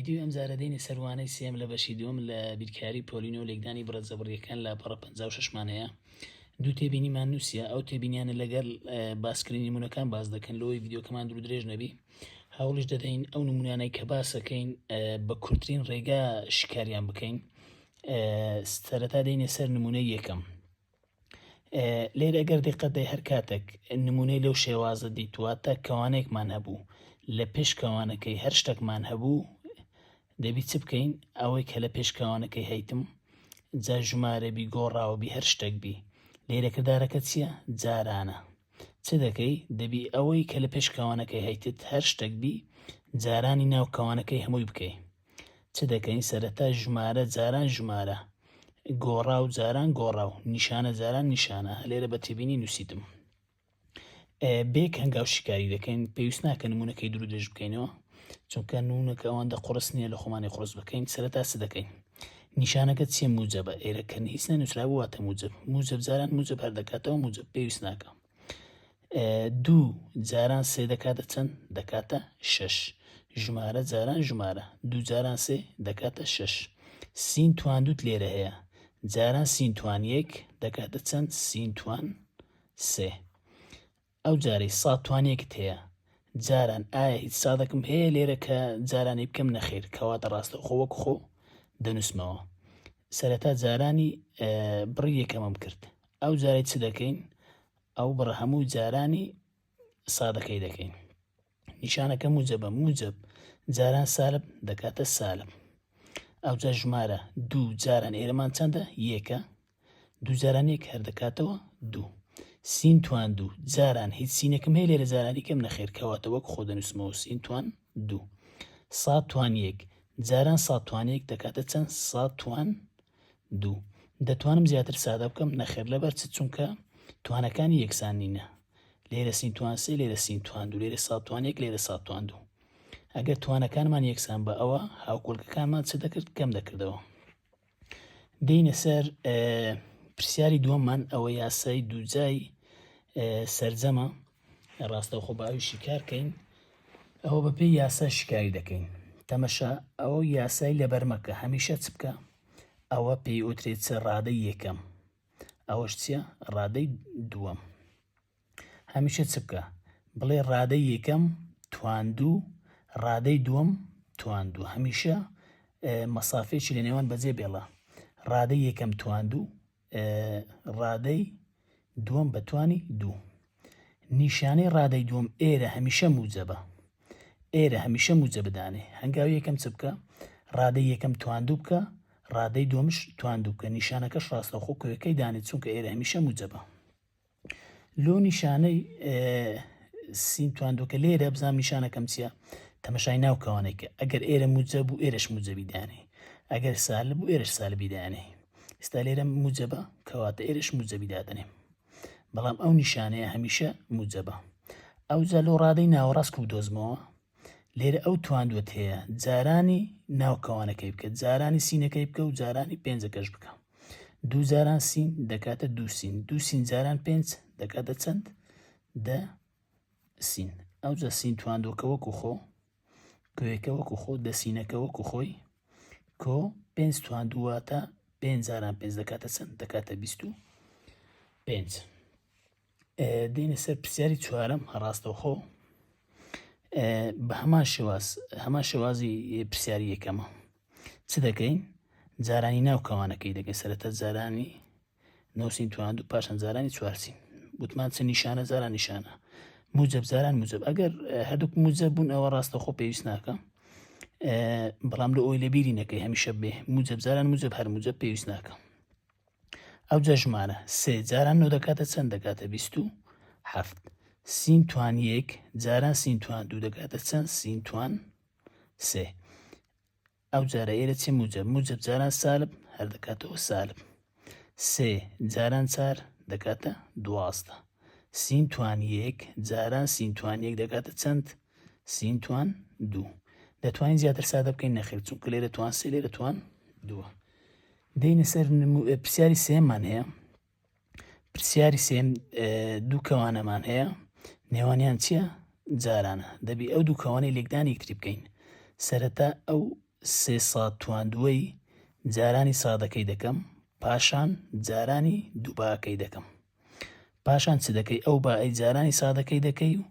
ڤیدیۆی ئەمجارە دێینە سەر وانەی سێیەم لە بەشی دووەم لە بیرکاری پۆلینۆ و لێکدانی بڕە جەبرییەکان لاپەڕە 56 مان هەیە دوو تێبینیمان نووسیە ئەو تێبینیانە لەگەڵ باسکردنی نمونەکان باس دەکەن لۆی ڤیدیۆکەمان دوور درێژ نەبی هەوڵیش دەدەین ئەو نمونانەی کە باسەکەین بە کورتترین ڕێگا شکاریان بکەین سەرەتا دێینە سەر نمونەی یەکەم لێرە گەر دیقەت دەی هەر کاتێک نمونەی لەو شێوازە دیت واتە کەوانێکمان هەبوو لە پێش کەوانەکەی هەر شتێکمان هەبوو دەبی چ بکەین ئەوەی کە لە پێش کەوانەکەی هەیتم جا ژمارە بی گۆڕاوە بی هەر شتێک بی لێرە کردارەکە چییە جارانە چ دەکەی دەبی ئەوەی کە لە پێش کەوانەکەی هەیتت هەر شتێک بی جارانی ناو کەوانەکەی هەمووی بکەی چ دەکەین سەرەتا ژمارە جاران ژمارە گۆڕاو جاران گۆڕاو نیشانە جاران نیشانە لێرە بە تێبینی نووسیتم بێک هەنگاو شیکاری دەکەین پێویست ناکە نمونەکەی دوور درێژ بکەینەوە چونکە نمونەکە ئەوەندە قڕس نییە لە خۆمانی قڕس بکەین سەرەتا چ دەکەین نیشانەکە چیە موجەبە ئێرە کە هیچ نەنووسرابوو واتە موجب موجب جاران موجب هەر دەکاتەوە موجب پێویست ناکە دوو جاران سێ دەکاتە چەند؟ دەکاتە شەش. ژمارە جاران ژمارە. دوو جاران سێ دەکاتە شەش. سین توان دووت لێرە هەیە. جاران سین توان یەک دەکاتە چەند؟ سین توان سێ. ئەو جارەی سا توان یەکت هەیە. جاران ئایا هیچ سادەکم هەیە لێرە کە جارانی بکەم نەخێر کەواتە ڕاستەوخۆ وەک خۆ دەنووسمەوە. سەرەتا جارانی بڕی یەکەمم کرد. ئەو جارەی چ دەکەین؟ ئەو بڕە هەموو جارانی سادەکەی دەکەین نیشانەکە موجەبە موجەب جاران سالب دەکاتە سالب ئەوجا ژمارە دوو جاران ئێرەمان چەندە یەکە دوو جاران یەک هەر دەکاتەوە دوو سین توان دوو جاران هیچ سینەکەم هەیە لێرە جارانی کەم نەخێر کەواتە وەک خۆ دەنووسمەوە سین توان دوو سا توان یەک جاران سا توان یەک دەکاتە چەند سا توان دوو. دەتوانم زیاتر سادە بکەم؟ نەخێر لەبەر چ؟ چونکە توانەکانی یەکسان نینە. لێرە سین توان سێ لێرە سین توان دوو لێرە ساد توان یەک لێرە ساد توان دوو. ئەگەر توانەکانمان یەکسان بە ئەوە هاوکۆلکەکانمان چ دەکرد کەم دەکردەوە. دێینە سەر پرسیاری دووەممان ئەوە یاسای دووجای سەرجەمە ڕاستەوخۆ بە ئەوی شیکار کەین ئەوە بەپێی یاسا شیکاری دەکەین تەمەشا ئەوە یاسای لەبەر مەکە هەمیشە چ بکە ئەوە پێی ئوترێت چ ڕادەی یەکەم ئەوەش چییە ڕادەی دووەم هەمیشە چ بکە بڵێ ڕادەی یەکەم تواندوو ڕادەی دووەم تواندوو هەمیشە مەسافێکی لە نێوان بەجێ بێڵە ڕادەی یەکەم تواندوو ڕادەی دووەم بە توانی دوو. نیشانەی ڕادەی دووەم ئێرە هەمیشە موجەبە. ئێرە هەمیشە موجەبە دانێ. هەنگاوی یەکەم چ بکە؟ ڕادەی یەکەم تواندوو بکە، ڕادەی دووەمش تواندوو بکە. نیشانەکەش ڕاستەوخۆ کۆیەکەی دانێ چونکە ئێرە هەمیشە موجەبە. لۆ نیشانەی سین تواندووکە لێرە بزانم نیشانەکەم چییە تەمەشای ناو کەوانێکە ئەگەر ئێرە موجە بوو ئێرەش موجەبی دانێ ئەگەر سالب بوو ئێرەش سالبی دانێ ئێستا لێرە موجەبە کەواتە ئێرەش موجەبی دادەنێم بەڵام ئەو نیشانەیە هەمیشە موجەبە ئەوجا لۆ ڕادەی ناوەڕاست کو دۆزمەوە لێرە ئەو تواندوەت هەیە جارانی ناو کەوانەکەی بکە جارانی سینەکەی بکە و جارانی پێنجەکەش بکە دوو جاران سین دەکاتە دوو سین دوو سین جاران پێنج دەکاتە چەند دە سین ئەوجا سین تواندوەکە وەکو خۆ کۆیەکە وەکو خۆ دەسینەکە وەکو خۆی کۆ پێنج تواندوواتە پێنج جاران پێنج دەکاتە چەند دەکاتە 25 دێنە سەر پرسیاری چوارەم ڕاستەوخۆ بە هەمان شێواز هەمان شێوازی پرسیاری یەکەمە چ دەکەین جارانی ناو کەوانەکەی دەکەین سەرەتا جارانی نووسین تواند و پاشان جارانی چوارسین گوتمان چ نیشانە جاران نیشانە موجب جاران موجب ئەگەر هەردووک موجب بوون ئەوە ڕاستەخۆ پێویست ناکە بەڵام لە ئەوی لەبیری نەکەی هەمیشە بێ موجب جاران موجب هەر موجب پێویست ناکە ئەوجا ژمارە سێ جاران نۆ دەکاتە چەند دەکاتە 27 سین توان یەک جاران سین توان دوو دەکاتە چەند سین توان سێ ئەو جارە ئێرە چی موجب موجب جاران سالب هەر دەکاتەوە سالب سێ جاران چار دەکاتە دوازدە سین توان یەک جاران سین توان یەک دەکاتە چەند سین توان دوو دەتوانین زیاتر سادە بکەین نەخێر چونکە لێرە توان سێ لێرە توان دووە دێینە سەر پرسیاری سێمان هەیە پرسیاری سێم دوو کەوانەمان هەیە نێوانیان چییە جارانە دەبی ئەو دوو کەوانەی لێکدانی یەکتری بکەین سەرەتا ئەو. سێ ساد تواندووەی جارانی سادەکەی دەکەم پاشان جارانی دووباکەی دەکەم پاشان چ دەکەی ئەو بائەی جارانی سادەکەی دەکەی و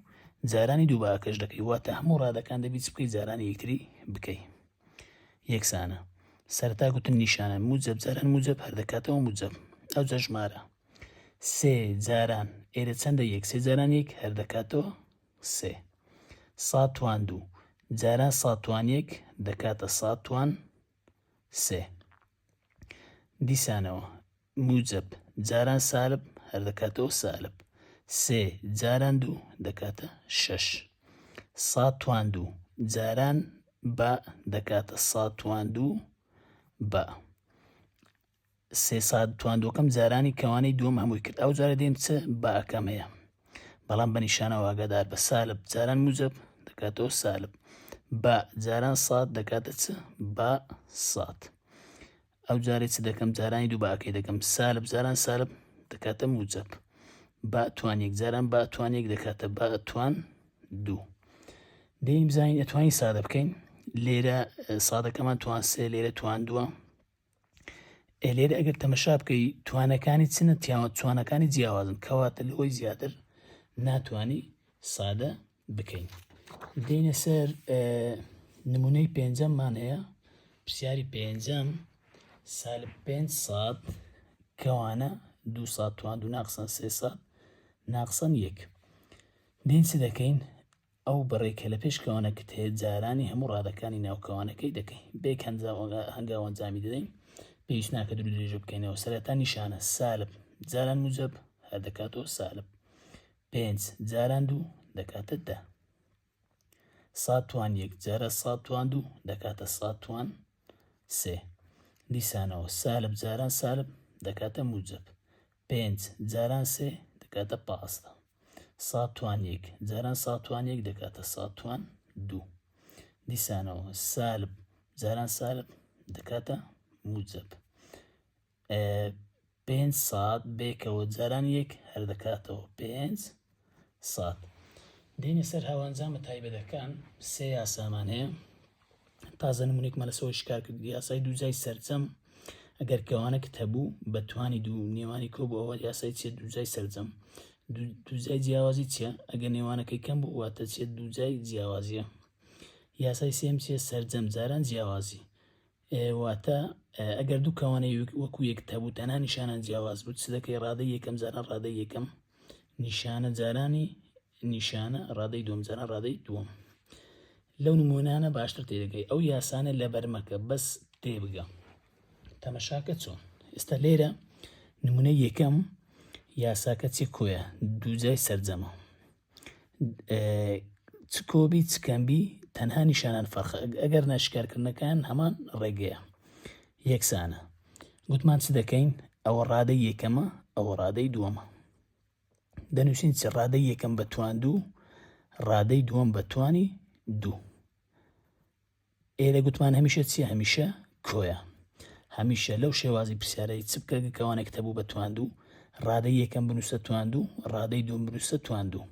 جارانی دووباکەش دەکەی واتە هەموو ڕادەکان دەبی چ بکەی جارانی یەکتری بکەی یەکسانە سەرتا گوتن نیشانە موجب جاران موجب هەر دەکاتەوە موجب ئەو ژمارە سێ جاران ئێرە چەندە یەک سێ جاران یەک هەر دەکاتەوە سێ سا توان دوو جاران سا توان یەک دەکاتە سا توان سێ دیسانەوە موجب جاران سالب هەر دەکاتەوە سالب سێ جاران دوو دەکاتە شەش سا توان دوو جاران بە دەکاتە سا توان دوو بە سێ سات تواندوەکەم جارانی کەوانەی دووەم هەمووی کرد ئەو جارە دێم چ باکەم هەیە بەڵام بە نیشانەوە ئاگادار بە سالب جاران موجب دەکاتەوە سالب بە جاران سات دەکاتە چ بە سات ئەو جارێ چ دەکەم جارانی دوو باکەی دەکەم سالب جاران سالب دەکاتە موجب با توان یەک جاران با توان یەک دەکاتە با توان دوو دێین بزانین ئەتوانین سادە بکەین لێرە سادەکەمان توان سێ لێرە توان دووە ئێ لێرە ئەگەر تەمەشا بکەی توانەکانی چنە تیاوە توانەکانی جیاوازن کەواتە لەوەی زیاتر ناتوانی سادە بکەین دێنە سەر نمونەی پێنجەممان هەیە پرسیاری پێنجەم سالب پێنج سات کەوانە دو سات توان دوو ناقسان سێ سات ناقسان یەک دێن چ دەکەین ئەو بڕەی کە لە پێش کەوانەکت هەیە جارانی هەموو ڕادەکانی ناو کەوانەکەی دەکەی. بێک هەنگاو ئەنجامی دەدەین. پێویست ناکە دوور درێژە بکەینەوە. سەرەتا نیشانە سالب جاران موجەب هەر دەکاتەوە سالب. پێنج جاران دوو دەکاتە دە. ساد توان یەک جارە ساد توان دوو دەکاتە ساد توان سێ. دیسانەوە سالب جاران سالب دەکاتە موجەب. پێنج جاران سێ دەکاتە 15. سا توان یەک جاران سا توان یەک دەکاتە سا توان دوو دیسانەوە سالب جاران سالب دەکاتە موجب پێنج سات بێکەوە جاران یەک هەر دەکاتەوە پێنج سات دێنە سەر هاوانجامە تایبەتەکان سێ یاسامان هەیە تازە نمونێکمان لەسەوە شکار کرد یاسای دووجای سەرجەم ئەگەر کەوانەکت هەبوو بە توانی دوو نێوانی کۆ بۆ ئەوە یاسای چیە دووجای سەرجەم دووجای جیاوازی چیە ئەگەر نێوانەکەی کەم بوو واتە چیە دووجای جیاوازیە یاسای سێم چیە سەرجەم جاران جیاوازی واتە ئەگەر دوو کەوانەی وەکو یەک هەبوو تەنها نیشانان جیاواز بوو چ دەکەی ڕادەی یەکەم جاران ڕادەی یەکەم نیشانە جارانی نیشانە ڕادەی دووەم جاران ڕادەی دووەم لەو نمونانە باشتر تێدەگەی ئەو یاسانە لەبەر مەکە بەس تێبگە تەمەشاکە چۆن ئێستا لێرە نمونە یەکەم یاساکە چی کۆیە دووجای سەرجەمە چ کۆبی چ کەمبی تەنها نیشانان فەرخە ئەگەر ناشکارکردنەکان هەمان ڕێگەیە یەکسانە گوتمان چ دەکەین ئەوە ڕادەی یەکەمە ئەوە ڕادەی دووەمە دەنووسین چ ڕادەی یەکەم بە توان دوو ڕادەی دووەم بە توانی دوو ئێرە گوتمان هەمیشە چیە هەمیشە کۆیە هەمیشە لەو شێوازی پرسیارەی چ بکە کەوانێک هەبوو بە توان دوو ڕادەی یەکەم بنووسە توان دوو ڕادەی دووەم بنووسە توان دوو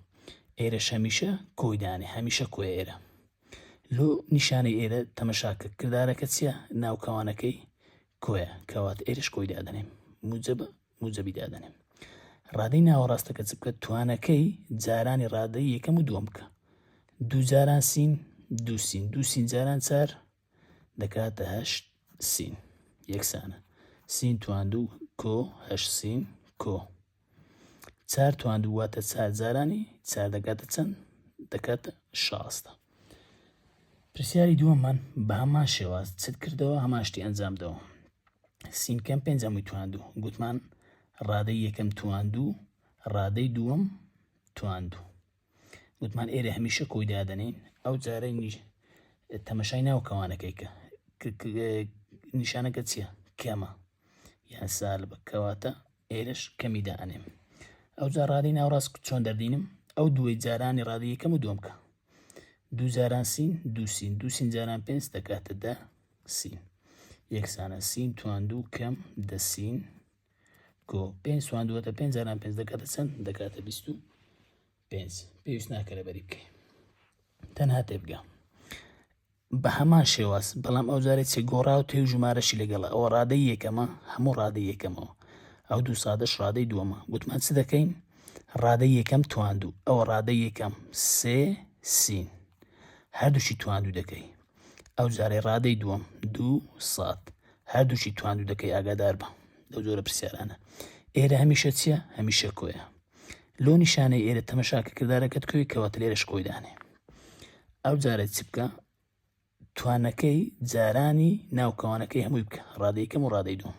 ئێرەش هەمیشە کۆی دانێ هەمیشە کۆیە ئێرە لۆ نیشانەی ئێرە تەمەشاکە کردارەکە چییە ناو کەوانەکەی کۆیە کەوات ئێرش کۆی دادەنێم موجبە موجەبی دادەنێم ڕادەی ناوەڕاستەکە چ بکە توانەکەی جارانی ڕادەی یەکەم و دووەم بکە دوو جاران سین دوو سین دوو سین جاران چار دەکاتە هەشت سین یەکسانە سین توان دوو کۆ هەشت سین کۆ چار توان دوو واتە چار جارانی چار دەکاتە چەند دەکاتە 16 پرسیاری دووەممان بە هەمان شێواز چت کردەوە هەمان شتی ئەنجام دەوە سین کەم پێنج هەمووی تواندوو گوتمان ڕادەی یەکەم تواندوو ڕادەی دووەم تواندوو گوتمان ئێرە هەمیشە کۆی دادەنین ئەو جارەی تەمەشای ناو کەوانەکەی کە نیشانەکە چییە کەمە یان سالبە کەواتە ئێرەش کەمی دائەنێم ئەوجا ڕادەی ناوەڕاست چۆن دەردینم ئەو دووەی جارانی ڕادەی یەکەم و دووەم کە دوو جاران سین دوو سین دوو سین جاران پێنج دەکاتە دە سین یەکسانە سین توان دوو کەم دە سین کۆ پێنج توان دووەتە پێنج جاران پێنج دەکاتە چەند دەکاتە 25 پێویست ناکە لەبەری بکەی تەنها تێبگە. بە هەمان شێواز بەڵام ئەو جارێ چێ گۆڕاو تێ و ژمارەشی لەگەڵە ئەوە ڕادەی یەکەمە هەموو ڕادەی یەکەمەوە ئەو دوو سادەش ڕادەی دووەمە گوتمان چ دەکەین ڕادەی یەکەم تواندوو ئەوە ڕادەی یەکەم سێ سین هەردووشی تواندوو دەکەی ئەو جارەی ڕادەی دووەم دوو سات هەردووشی تواندوو دەکەی ئاگادار بە لەو جۆرە پرسیارانە ئێرە هەمیشە چییە هەمیشە کۆیە لۆ نیشانەی ئێرە تەمەشاکە کردارەکەت کوێ کەواتە لێرەش کۆی دانێ ئەو جارە چ بکە توانەکەی جارانی ناو کەوانەکەی هەمووی بکە ڕادەی یەکەم و ڕادەی دووەم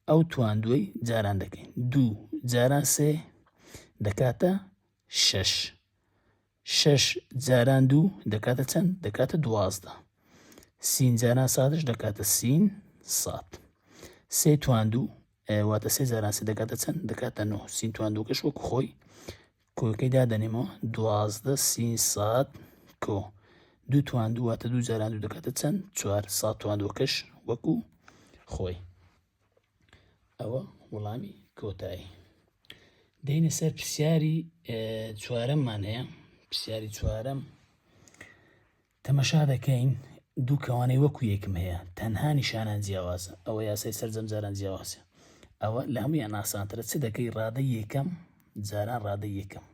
ئەو تواندووی جاران دەکەین دوو جاران سێ دەکاتە شەش شەش جاران دوو دەکاتە چەند دەکاتە 12 سین جاران سادش دەکاتە سین سات سێ تواندوو واتە سێ جاران سێ دەکاتە چەند دەکاتە نۆ سین تواندووکەش وەکو خۆی کۆکەی دادەنێمەوە 12 سین سات کۆ دوو تواندوو واتە دوو جاران دوو دەکاتە چەند چوار سات تواندووەکەش وەکو خۆی ئەوە وەڵامی کۆتایی دێنە سەر پرسیاری چوارەممان هەیە پرسیاری چوارەم تەمەشا دەکەین دوو کەوانەی وەکو یەکم هەیە تەنها نیشانان جیاوازە ئەوە یاسای سەرجەم جاران جیاوازە ئەوە لە هەموویان ئاسانترە چ دەکەی ڕادەی یەکەم جاران ڕادەی یەکەم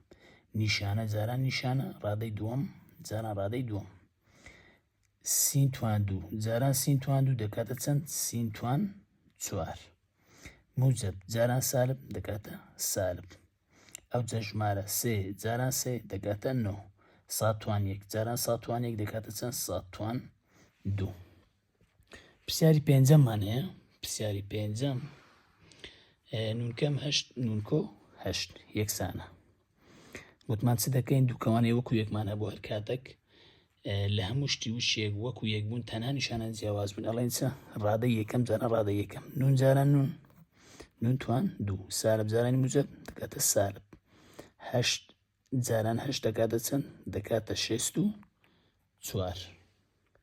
نیشانە جاران نیشانە ڕادەی دووەم جاران ڕادەی دووەم سین توان دوو جاران سین توان دوو دەکاتە چەند سین توان چوار موجب جاران سالب دەکاتە سالب ئەوجا ژمارە سێ جاران سێ دەکاتە نۆ سات توان یەک جاران سات توان یەک دەکاتە چەند سات توان دوو پرسیاری پێنجەممان هەیە پرسیاری پێنجەم نونکەم هەشت نونکۆ هەشت یەکسانە گوتمان چ دەکەین دووکەوانەی وەکو یەکمان هەبوو هەر کاتێک لە هەموو شتی وشێک وەکو یەک بوون تەنها نیشانە جیاواز بوون ئەڵێن چ ڕادە یەکەم جاران ڕادە یەکەم نون جاران نون نون توان دوو سالب جارانی موجب دەکاتە سالب هەشت جاران هەشت دەکاتە چەند دەکاتە شێست و چوار.